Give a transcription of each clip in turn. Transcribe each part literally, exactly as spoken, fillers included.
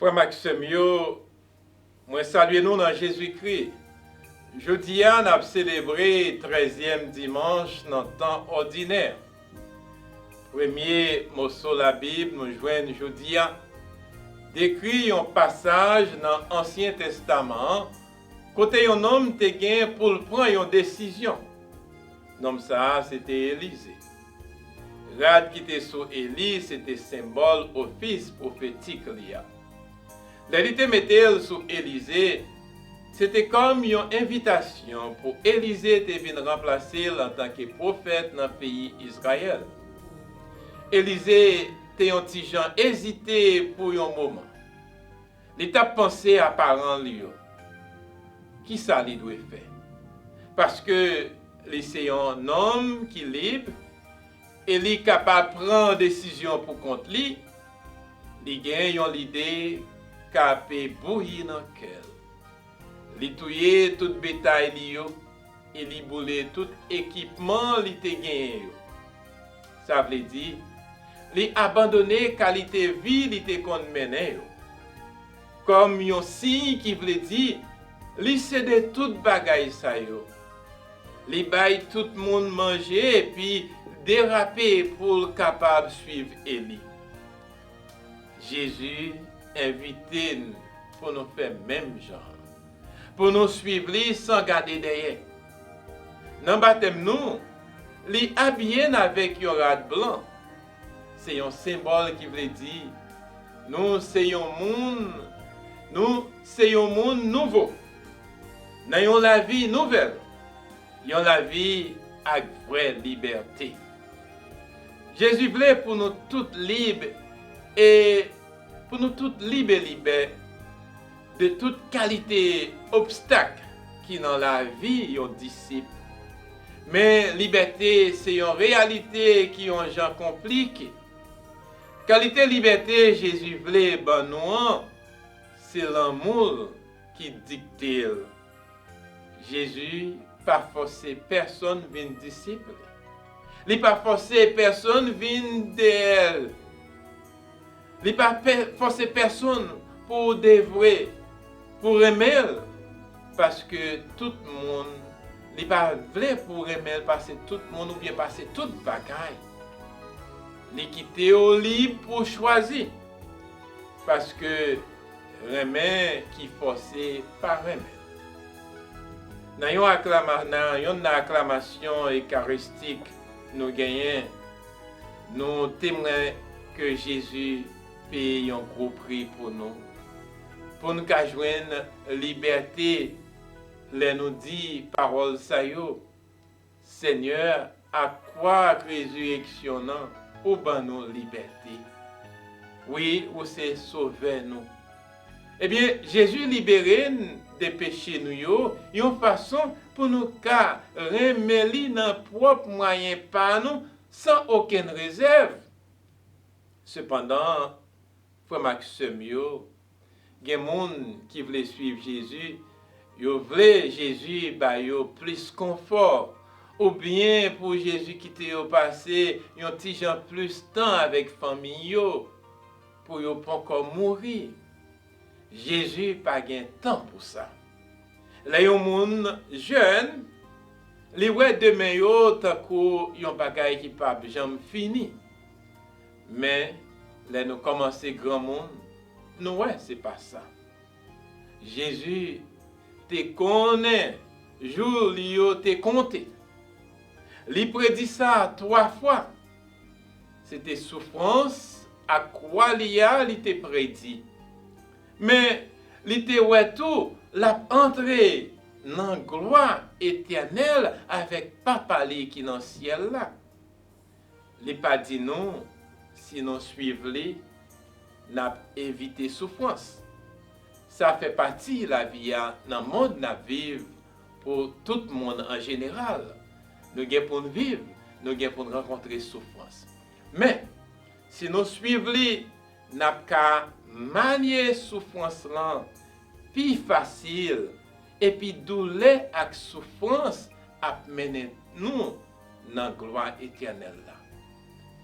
Frè m ak sè m yo, mwen salye nou nan Jezikri. Jodi a, n ap selebre trèzyèm dimanch nan tan òdinè. Premye moso Labib nou jwenn jodi a dekri yon pasaj nan Ansyen Testaman an kote yon nonm te gen pou l pran yon desizyon. Nonm sa a se te Elize. Rad ki te sou Eli se te senbòl ofis pwofetik li a. Lè li te mete l sou Elize, se te kòm yon envitasyon pou Elize te vin ranplase l antanke pwofèt nan peyi Izrayèl. Elize te yon ti jan ezite pou yon moman. Li t ap panse a paran l yo. Kisa li dwe fè? Paske li se yon nonm ki lib e li kapab pran desizyon pou kont li, li gen yon lide k ape bouyi nan kè l. Li touye tout betay li yo e li boule tout ekipman li te genyen yo. Sa vle di, li abandone kalite vi li te konn mennen yo. Kòm yon siy ki vle di li sede tout bagay sa yo, li bay tout moun manje epi derape pou l kapab suiv Eli. Jezi envite n pou nou fè menm jan an, pou nou suiv li san gade dèyè. Nan batèm nou, li abiye n avèk yon rad blan. Se yon senbòl ki vle di nou se yon moun, nou se yon moun nouvo, nan yon lavi nouvèl, yon lavi ak vrè libète. Jezi vle pou nou tout lib e pou nou tout lib e libè de tout kalite obstak ki nan lavi yon disip. Men libète se yon reyalite ki yon jan konplike. Kalite libète Jezi vle ban nou an, se lanmou l ki dikte l. Jezi pa fòse pèsonn vin disip li. Li pa fòse pèsonn vin dèyè l. Li pa pè- fòse pèsonn pou devwe, pou renmen l. Paske tout moun, li pa vle pou renmen l pase tout moun oubyen pase tout bagay. Li kite w lib pou w chwazi. Paske renmen ki fòse pa renmen. Nan yon aklama- nan yonn nan aklamasyon ekaristik nou genyen, nou temwen ke Jezi peye yon gwo pri pou nou, pou nou ka jwenn libète lè nou di pawòl sa yo. Senyè, ak kwa ak rezireksyon nan, ou ban nou libète. Wi, ou se Sovè nou. Ebyen, Jezi libere n de peche nou yo yon fason pou nou ka renmen li nan pwòp mwayen pa nou, san okenn rezèv. Sepandan, frè m ak sè m yo, gen moun ki vle suiv Jezi, yo vle Jezi ba yo plis konfò, oubyen pou Jezi kite yo pase yon ti jan plis tan avèk fanmi yo, pou yo poko mouri. Jezi pa gen tan pou sa. Lè yon moun jèn, li wè demen yo tankou yon bagay ki p ap janm fini. Men, lè nou kòmanse granmoun, nou wè se pa sa. Jezi te konnen jou li yo te konte. Li predi sa twa fwa. Se te soufrans ak kwa li a li te predi. Men, li te wè tou l ap antre nan glwa etènèl avèk Papa li ki nan syèl la. Li pa di nou, si nou suiv li, n ap evite soufrans. Sa fè pati lavi a nan mond n ap viv pou tout moun an jeneral. Nou gen pou n viv, nou gen pou n rankontre soufrans. Men, si nou suiv li, n ap ka manye soufrans lan pi fasil, epi doulè ak soufrans ap mennen nou nan glwa etènèl la.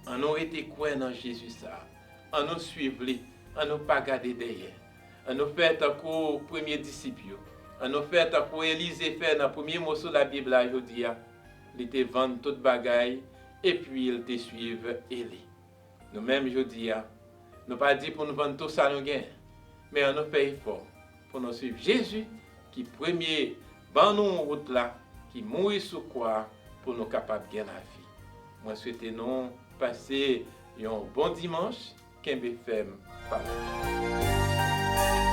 Ann nou rete kwè nan Jezi sa a. Ann nou suiv li. Ann nou pa gade dèyè. Ann nou fè tankou premye disip yo. Ann nou fè tankou Elize fè nan premye moso Labib la jodi a. Li te vann tout bagay, epi l te suiv Eli. Nou menm jodi a, nou pa di pou nou vann tou sa nou gen, men ann nou fè efò pou nou suiv Jezi ki premye ban nou wout la, ki mouri sou kwa pou nou kapab gen lavi. Mwen swete nou pase yon bon dimanch, kenbe fèm, pa lage.